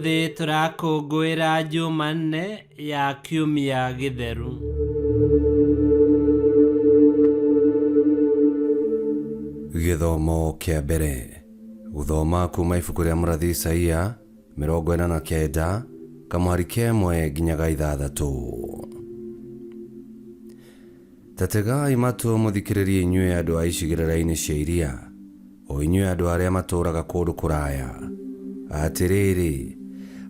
Ũmũthĩ tũrakũngũĩra Jumanne ya Kiumia Gĩtheru. Gĩthomo kĩa mbere. Gũthoma kuma ibuku rĩa mũrathi Isaia 49 kamũhari ka ĩmwe nginya ga ithathatũ. Ta tegai matũ mũthikĩrĩrie inyuĩ andũ a icigĩrĩra-inĩ cia iria, o inyuĩ andũ arĩa matũũraga kũndũ kũraya. Atĩrĩrĩ,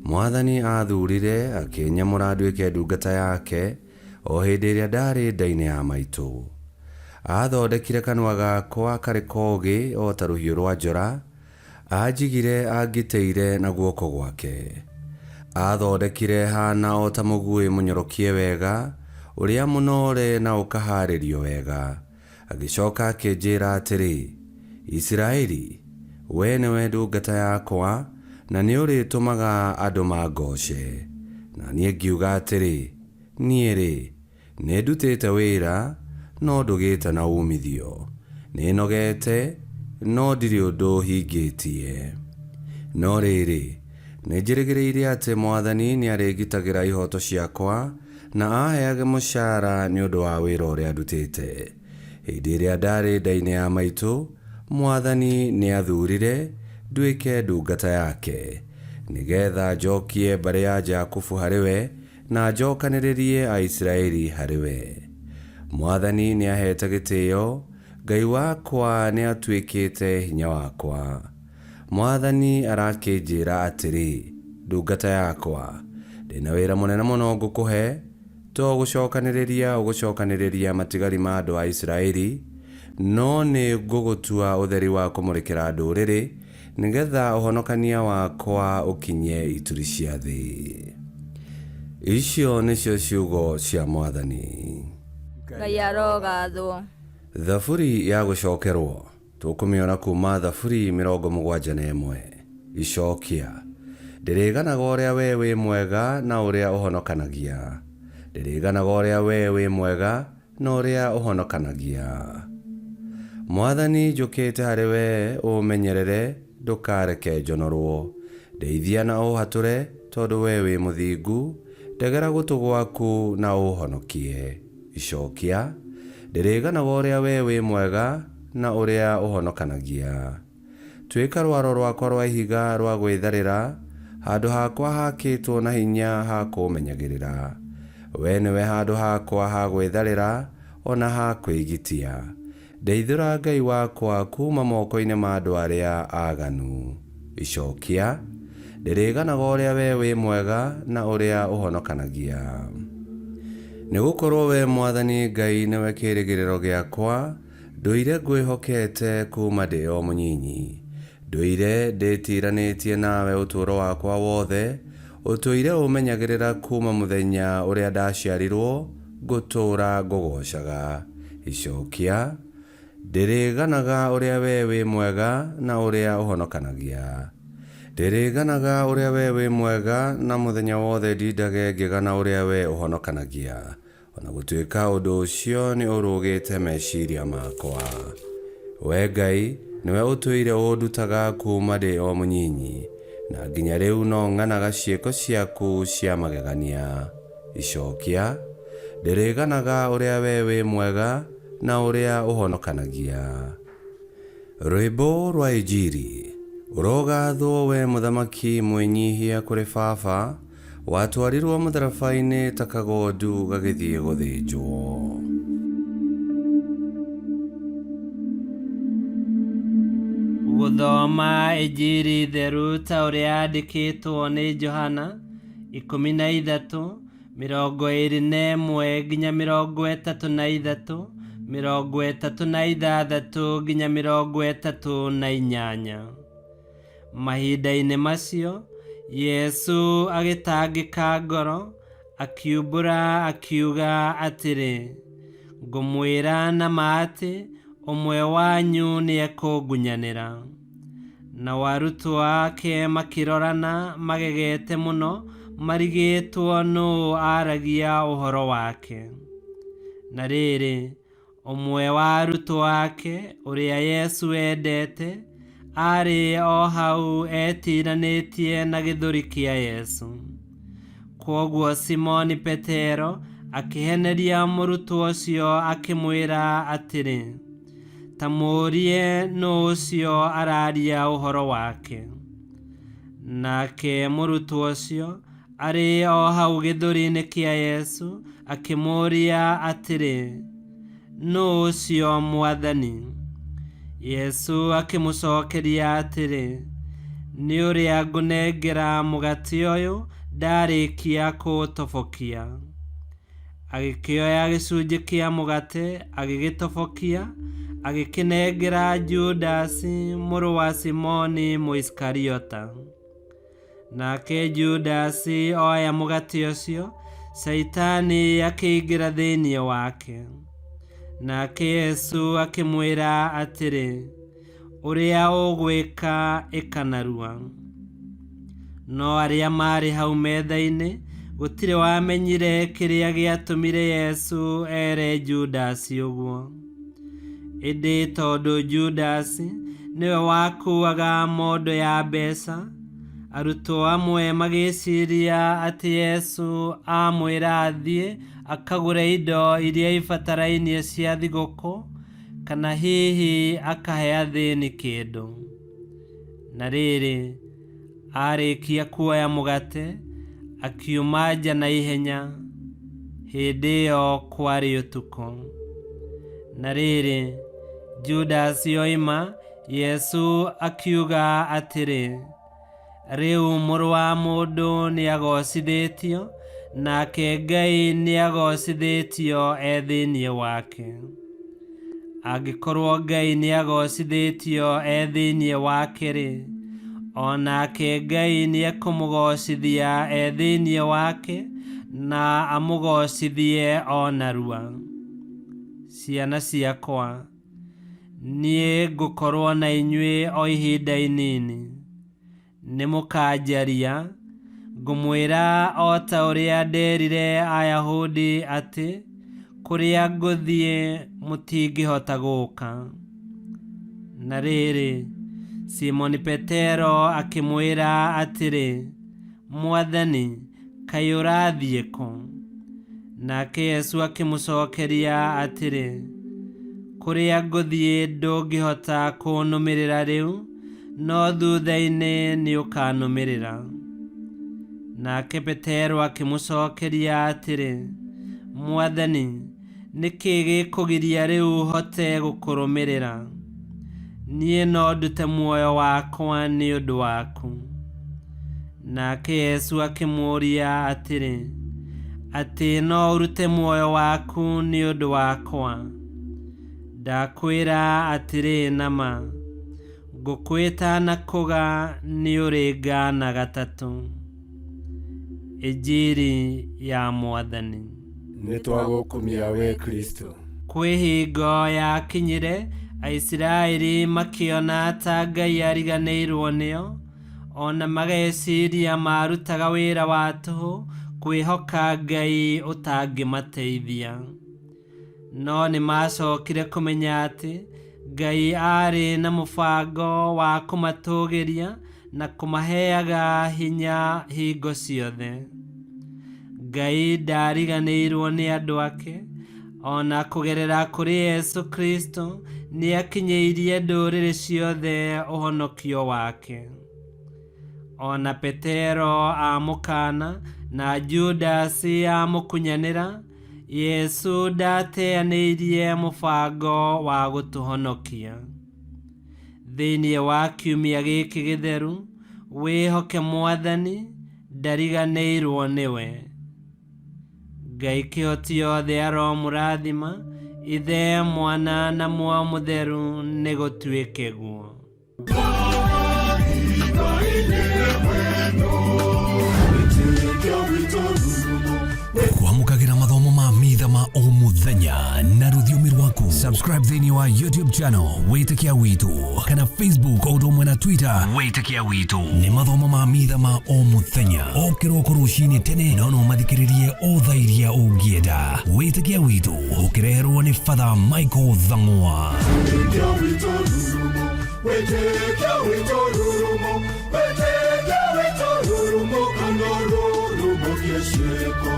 Mwathani aathuurire akĩnyamũra nduĩke ndungata yake o hĩndĩ ĩrĩa ndaarĩ nda-inĩ ya maitũ. Aathondekire kanua gakwa karĩ kogĩ o ta rũhiũ rwa njora, Aanjigire angitĩire na guoko gwake. Aathondekire haana o ta mũguĩ mũnyorokie wega, ũrĩa mũnoore na ũkahaarĩrio wega. Agĩcoka akĩnjĩra atĩrĩ, Isiraeli, wee nĩwe ndungata yakwa, na nĩũrĩtũmaga andũ mangooce. Na niĩ ngiuga atĩrĩ, Niĩ-rĩ, Nĩndutĩte wĩra, no ndũgĩte na uumithio, nĩnogete, no ndirĩ ũndũ hingĩtie. No rĩrĩ, nĩnjĩrĩgĩrĩire atĩ Mwathani nĩarĩngitagĩra ihooto ciakwa, na aaheage mũcaara nĩ ũndũ wa wĩra ũrĩa ndutĩte. Hĩndĩ ĩrĩa ndaarĩ nda-inĩ ya maitũ, Mwathani nĩathuurire nduĩke ndungata yake, nĩgeetha njookie mbarĩ ya Jakubu harĩ we, Na njookanĩrĩrie Aisiraeli harĩ we. Mwathani nĩaheete gĩtĩĩo, Ngai wakwa nĩatuĩkĩĩte hinya wakwa. Mwathani arakĩnjĩĩra atĩrĩ, Ndungata yakwa, ndĩ na wĩra mũnene mũno ngũkũhe, to gũcookanĩrĩria ũgũcookanĩrĩria matigari ma andũ a Isiraeli, no nĩngũgũtua ũtheri wa kũmũrĩkĩra ndũũrĩrĩ, Nĩ getha ũhonokania wakwa ũkinye ituri cia thĩ. Icio nĩcio ciugo cia Mwathani. Ngai arogathwo. Thaburi ya gũcokerwo, tũkũmĩona kuma Thaburi 71. Icokia. Ndĩrĩganaga ũrĩa wee wĩ mwega na ũrĩa ũhonokanagia. Ndĩrĩganaga ũrĩa wee wĩ mwega na ũrĩa ũhonokanagia. Mwathani, njũkĩte harĩ wee, ũũmenyerere, ndũkareke njonorwo. Ndeithia na ũũhatũre, tondũ wee wĩ mũthingu, ndegera gũtũ gwaku na ũũhonokie. Icokia, Ndĩrĩganaga ũrĩa wee wĩ mwega na ũrĩa ũhonokanagia. Tuĩka rwaro rwakwa rwa ihiga rwa gwĩtharĩra, handũ hakwa haakĩtwo na hinya ha kũũmenyagĩrĩra. Wee nĩwe handũ hakwa ha gwĩtharĩra o na ha kwĩgitia. Ndeithũra, Ngai wakwa, kuuma moko-inĩ ma andũ arĩa aaganu. Icokia, Ndĩrĩganaga ũrĩa wee wĩ mwega na ũrĩa ũhonokanagia. Nĩgũkorwo wee Mwathani Ngai nĩwe kĩĩrĩgĩrĩro gĩakwa, Ndũire ngwĩhokete kuuma ndĩ o mũnyinyi. Ndũire ndĩĩtiiranĩtie nawe ũtũũro wakwa wothe, ũtũire ũũmenyagĩrĩra kuuma mũthenya ũrĩa ndaciarirwo, ngũtũũra ngũgoocaga. Icokia, Ndĩrĩganaga ũrĩa wee wĩ mwega na ũrĩa ũhonokanagia. Ndĩrĩganaga ũrĩa wee wĩ mwega na mũthenya wothe ndindage ngĩgana ũrĩa wee ũhonokanagia. O na gũtuĩka ũndũ ũcio nĩ ũrũgĩte meciria makwa. Wee Ngai, nĩwe ũtũire ũndutaga kuuma ndĩ o mũnyinyi, na nginya rĩu no ng'anaga ciĩko ciaku cia magegania. Icokia, Ndĩrĩganaga ũrĩa wee wĩ mwega na ũrĩa ũhonokanagia. Rwĩmbo rwa Injiri. Ũrogathwo wee mũthamaki mwĩnyihia kũrĩ Baba, watwarirwo mũtharaba-inĩ ta kagondu gagĩthiĩ gũthĩnjwo. Gũthoma Injiri theru ta ũrĩa yandĩkĩtwo nĩ Johana 13 21 nginya 33, 36 nginya 38. Mahinda-inĩ macio, Yesu agĩtangĩka ngoro, akiumbũra akiuga atĩrĩ, Ngũmwĩra na ma atĩ, ũmwe wanyu nĩekũngunyanĩra. Nao arutwo ake makĩrorana magegete mũno, marigĩtwo nũũ aaragia ũhoro wake. Na rĩrĩ, ũmwe wa arutwo ake, ũrĩa Yesu endete, Aarĩ o hau etiranĩtie na gĩthũri kĩa Yesu. Kwoguo Simoni Petero akĩheneria mũrutwo ũcio akĩmwĩra atĩrĩ, Ta mũũrie nũ ũcio araria ũhoro wake. Nake mũrutwo ũcio arĩ o hau gĩthũri-inĩ kĩa Yesu akĩmũũria atĩrĩ, Nũ ũcio Mwathani? Yesu akĩmũcokeria atĩrĩ, Nĩ ũrĩa ngũnengera mũgate ũyũ ndarĩkia kũũtobokia. Agĩkĩoya gĩcunjĩ kĩa mũgate agĩgĩtobokia, agĩkĩnengera Judasi mũrũ wa Simoni Mũisikariota. Nake Judasi oya mũgate ũcio, Shaitani akĩingĩra thĩinĩ wake. Nake Yesu akĩmwĩra atĩrĩ, Ũrĩa ũgwĩka ĩka narua. No arĩa maarĩ hau metha-inĩ gũtirĩ wamenyire kĩrĩa gĩatũmire Yesu ere Judasi ũguo. Ĩndĩ tondũ Judasi nĩwe wakuaga mondo ya mbeca, arutwo amwe magĩciria atĩ Yesu amwĩra athiĩ akagũre indo iria ibatarainie cia thigũkũ kana hihi akahe athĩni kĩndũ. Na rĩrĩ, aarĩkia kuoya mũgate, akiuma nja na ihenya. Hĩndĩ ĩyo kwarĩ ũtukũ. Na rĩrĩ, Judasi oima, Yesu akiuga atĩrĩ, Rĩu Mũrũ wa Mũndũ nĩagoocithĩtio, nake Ngai nĩagoocithĩtio e thĩinĩ wake. Angĩkorwo Ngai nĩagoocithĩtio e thĩinĩ wake-rĩ, o nake Ngai nĩekũmũgoocithia e thĩinĩ wake na amũgoocithie o narua. Ciana ciakwa, niĩ ngũkorwo na inyuĩ o ihinda inini. Nĩmũkanjaria, ngũmwĩra o ta ũrĩa nderire Ayahudi atĩ, Kũrĩa ngũthiĩ mũtingĩhota gũũka. Na rĩrĩ, Simoni Petero akĩmwĩra atĩrĩ, Mwathani, kaĩ ũrathiĩ kũ? Nake Yesu akĩmũcokeria atĩrĩ, Kũrĩa ngũthiĩ ndũngĩhota kũnũmĩrĩra rĩu, no thutha-inĩ nĩũkanũmĩrĩra. Nake Petero akĩmũcokeria atĩrĩ, Mwathani, nĩ kĩĩ gĩkũgiria rĩu hote gũkũrũmĩrĩra? Niĩ no ndute muoyo wakwa nĩ ũndũ waku. Nake Yesu akĩmũũria atĩrĩ, Atĩ no ũrute muoyo waku nĩ ũndũ wakwa? Ndakwĩra atĩrĩ na ma, ngũkũ ĩtanakũga nĩũrĩngaana gatatũ. Injiri ya Mwathani. Nĩtwagũkumia wee Kristo. Kwĩ hingo yakinyire Aisiraeli makĩona ta Ngai ariganĩirwo nĩo, o na mageciria maarutaga wĩra wa tũhũ kwĩhoka Ngai ũtangĩmateithia. No nĩ maacokire kũmenya atĩ Ngai aarĩ na mũbango wa kũmatũũgĩria na kũmaheaga hinya hingo ciothe. Ngai ndaariganĩirũo nĩ andũ ake, o na kũgerera kũrĩ Yesu Kristo nĩ akinyĩirie ndũrĩrĩ ciothe ũhonokio wake. O na Petero amũkaana na Judasi amũkunyanĩra, Yesu ndateanĩirie mũbango wa gũtũhonokia. Thĩinĩ wa kiumia gĩkĩ gĩtheru, wĩhoke Mwathani ndariganĩirwo nĩwe. Ngai kĩhoti yothe aromũrathima, Ithe, Mwana na Muoyo Mũtheru, nĩgũtuĩke guo. Kwamũkagĩra mathomo ma mitha ma o mũthenya na rũthiomi rwaku. Subscribe thĩinĩ wa YouTube channel Wĩtĩkia Witũ kana Facebook o ũndũ ũmwe na Twitter Wĩtĩkia Witũ. Nĩ mathomo ma mitha ma o mũthenya o kĩroko rũcinĩ tene, no no mathikĩrĩrie o thaa iria ũngĩenda. Wĩtĩkia Witũ ũkĩreherwo nĩ Father Michael Thang'wa. Wĩtĩkia witũ rurumo. Wĩtĩkio witũ rurumo, wĩtĩkio witũ rurumo, kana rurumũkie ciĩko.